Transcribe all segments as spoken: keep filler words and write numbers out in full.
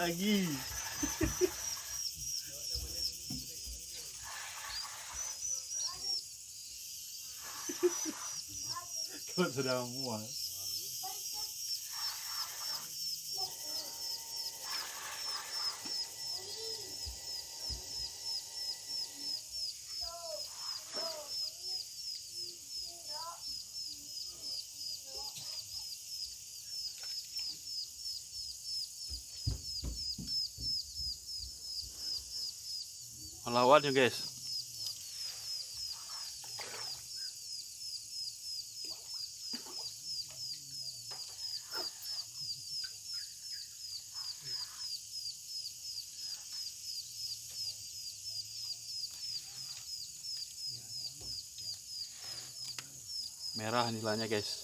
Lagi. Kalau sudah mual. Malawan yo, guys. Merah nilainya, guys.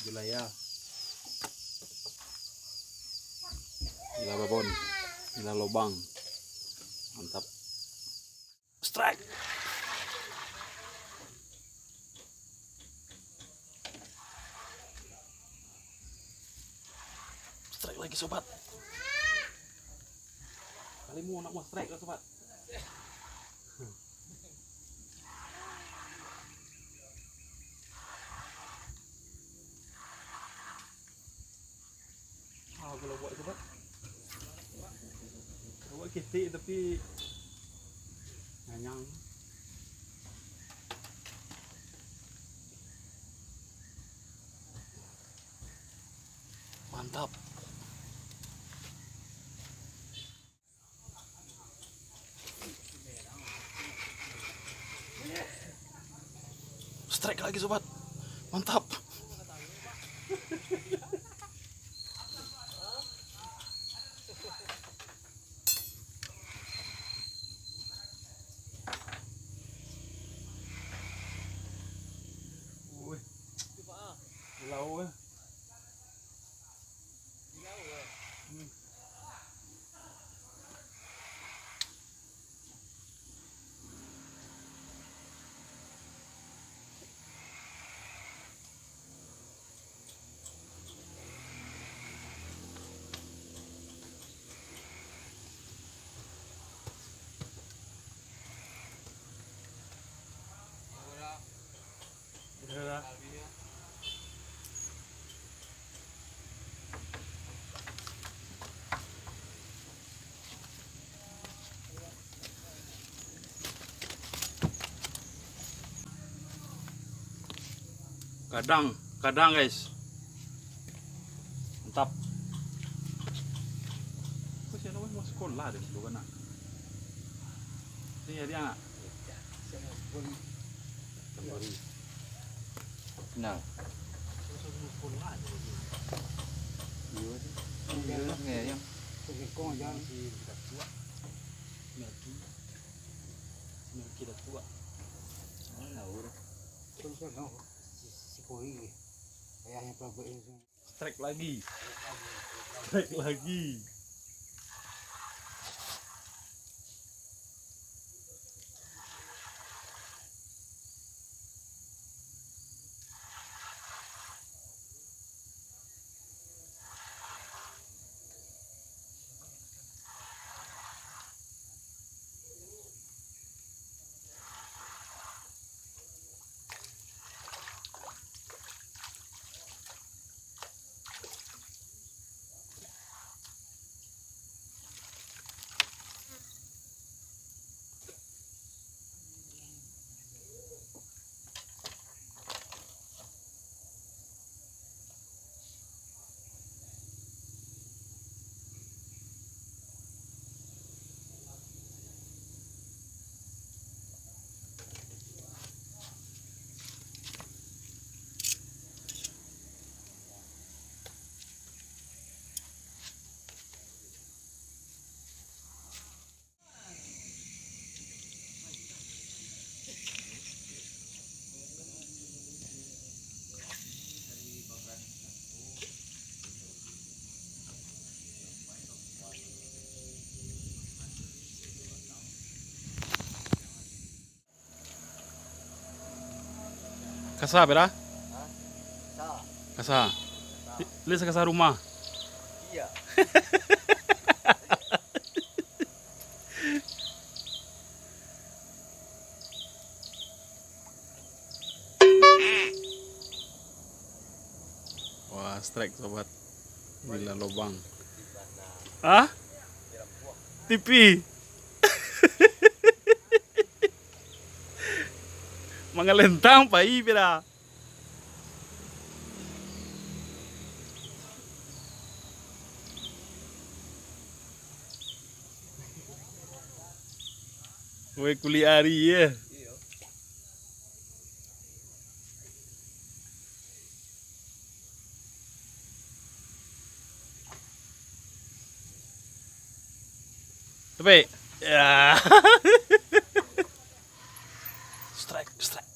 Gila ya. Gila babon. Gila lobang. Mantap. Strike. Strike lagi, sobat. Kali mau nak mau strike lah, sobat. Ah, kalau buat, sobat. Kalau buat ketek tapi nganyang. Mantap. Strike lagi, sobat. Mantap. Wih. Lau, eh. Kadang, kadang, guys. Mantap. Kok siapa mau sekolah deh, bukan nak? Ini ya, dia nak? Kembali. Nah. Iya, iya, iya. Strike lagi. Strike lagi. Kasa, Pera? Kasa. Li-, li sakasa rumah. Wah, strike, sobat. Gila lobang. Hah? T V. Mangalentang pai pira. Weh, kulik ari, ye. Tapi, ya. Strike, strike.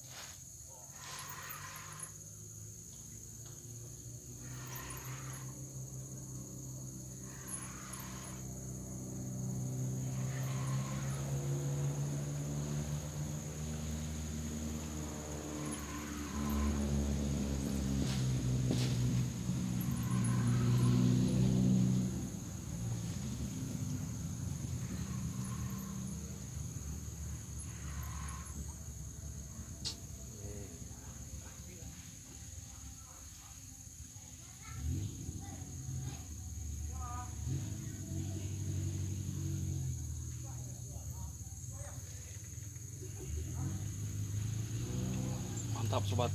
Mantap, sobat.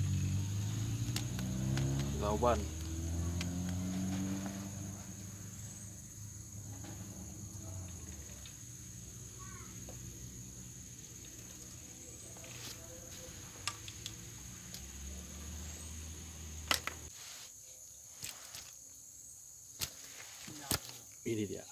Lauban. Ini dia.